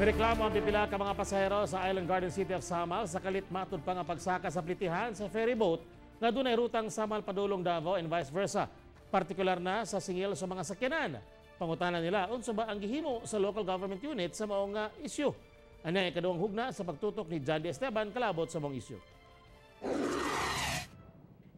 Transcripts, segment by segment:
Nireklamo ang pipila ka mga pasahero sa Island Garden City of Samal sa kalit matud pa nga pagsaka sa plitihan sa ferry boat nga dunay rutang Samal padulong Davao and vice versa. Partikular na sa singil sa mga sakyanan. Pangutana nila unsa ba ang gihimo sa local government unit sa maong nga isyu. Ani ang ikaduhang hugna sa pagtutok ni John D. Esteban kalabot sa maong isyu.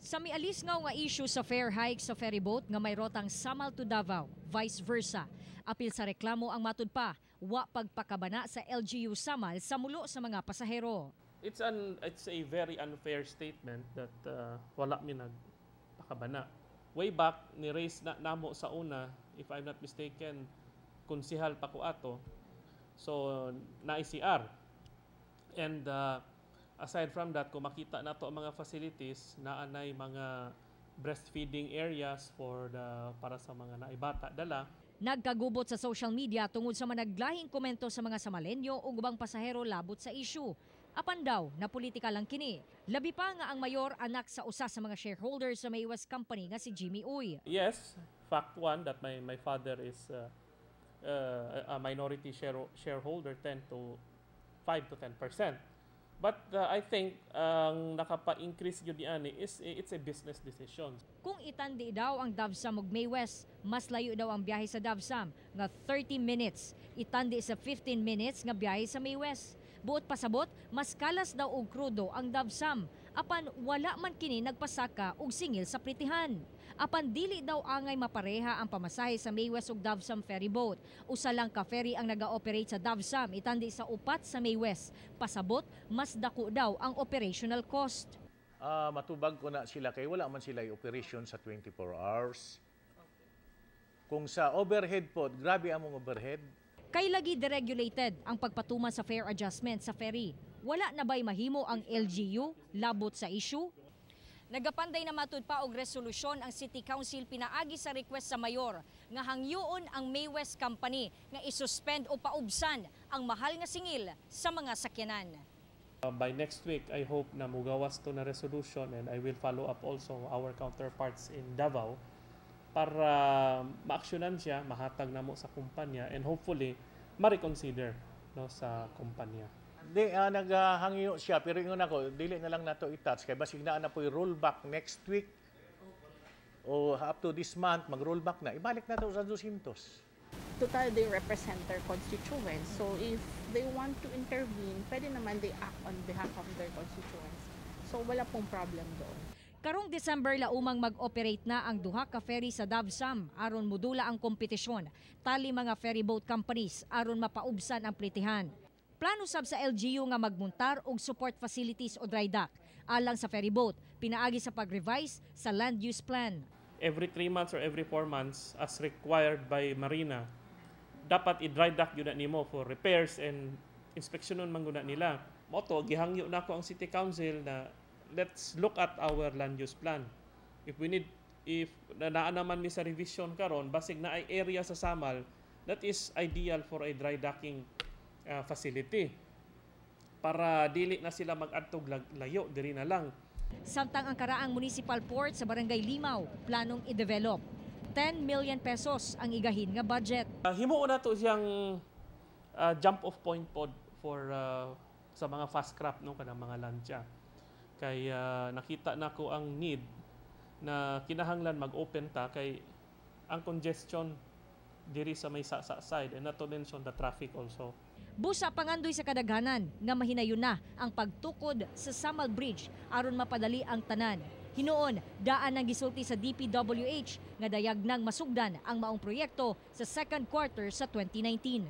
Sa mialis nga issue sa fare hike sa ferry boat nga may rotang Samal to Davao, vice versa. Apil sa reklamo ang matud pa, wa pagpakabana sa LGU Samal sa mulo sa mga pasahero. It's a very unfair statement that wala mi nagpakabana. Way back ni raise na namo sa una, if I'm not mistaken, konsihal pa ko ato. So na ICR. And aside from that, kung makita nato ang mga facilities, naanay mga breastfeeding areas for the para sa mga naibata dala. Nagkagubot sa social media tungod sa managlahing komento sa mga Samalenyo ug ubang pasahero labot sa issue. Apan daw na politika lang kini. Labi pa nga ang mayor anak sa usa sa mga shareholders sa Maywest Company nga si Jimmy Uy. Yes, fact one that my father is a minority shareholder, 10 to 5 to 10%. But I think ang nakapa-increase gyud ani is it's a business decision. Kung itandi daw ang Davsam ug Maywest, mas layo daw ang biyahe sa Davsam nga 30 minutes. Itandi sa 15 minutes nga biyahe sa Maywest. Buot pasabot, mas kalas daw og krudo ang Davsam. Apan wala man kini nagpasaka og singil sa plitihan. Apan dili daw angay mapareha ang pamasahe sa Maywest ug Davsam ferry boat. Usa lang ka ferry ang naga-operate sa Davsam, itandi sa upat sa Maywest. Pasabot, mas dako daw ang operational cost. Matubag ko na sila kay wala man sila operation sa 24 hours. Kung sa overhead po, grabe among overhead. Kay lagi deregulated ang pagpatuman sa fare adjustment sa ferry. Wala na ba'y mahimo ang LGU labot sa issue? Nagapanday na matud pa og resolusyon ang City Council pinaagi sa request sa mayor nga hangyoon ang Maywest Company nga isuspend o paubsan ang mahal nga singil sa mga sakyanan. By next week, I hope na mugawas to na resolution and I will follow up also our counterparts in Davao para maaksyonan siya, mahatag namo sa kumpanya and hopefully ma-reconsider, no, sa kumpanya. Di, naghangyo siya, pero ingon ako, dili na lang nato i-touch kay basig naa na po'y rollback next week o up to this month, mag-rollback na. Ibalik na to sa 200. Total, they represent their constituents. So if they want to intervene, pwede naman they act on behalf of their constituents. So wala pong problem doon. Karong December laumang mag-operate na ang duha ka ferry sa Davsam aron modula ang kompetisyon. Tali mga ferry boat companies aron mapaubsan ang plitihan. Plano sab sa LGU nga magmuntar og support facilities o dry dock alang sa ferry boat pinaagi sa pag-revise sa land use plan. Every 3 months or every 4 months, as required by Marina, dapat i-dry dock gyud na nimo for repairs and inspeksyonon man gud na nila. Mao to gihangyo nako ang City Council na let's look at our land use plan. If we need, if na naa naman mi sa revision karon, basig naay area sa Samal that is ideal for a dry docking facility para dili na sila mag-adtog layo, diri na lang. Samtang ang karaang municipal port sa Barangay Limaw, planong i-develop. 10 million pesos ang igahin nga budget. Himuon na to siyang jump off point pod for sa mga fast craft, no, kanang mga lansya. Kay nakita nako ang need na kinahanglan mag-open ta kay ang congestion diri sa may sa side and not to mention the traffic also. Busa pangandoy sa kadaghanan nga mahinayon na ang pagtukod sa Samal Bridge aron mapadali ang tanan. Hinuon, daan ang gisulti sa DPWH nga dayag nang masugdan ang maong proyekto sa second quarter sa 2019.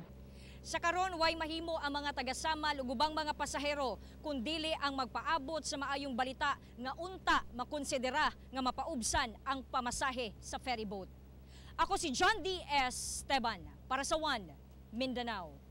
Sa karon, way mahimo ang mga taga-Samal ug ubang mga pasahero kun dili ang magpaabot sa maayong balita nga unta makonsidera nga mapaubsan ang pamasahe sa ferry boat. Ako si John D. S. Esteban para sa One Mindanao.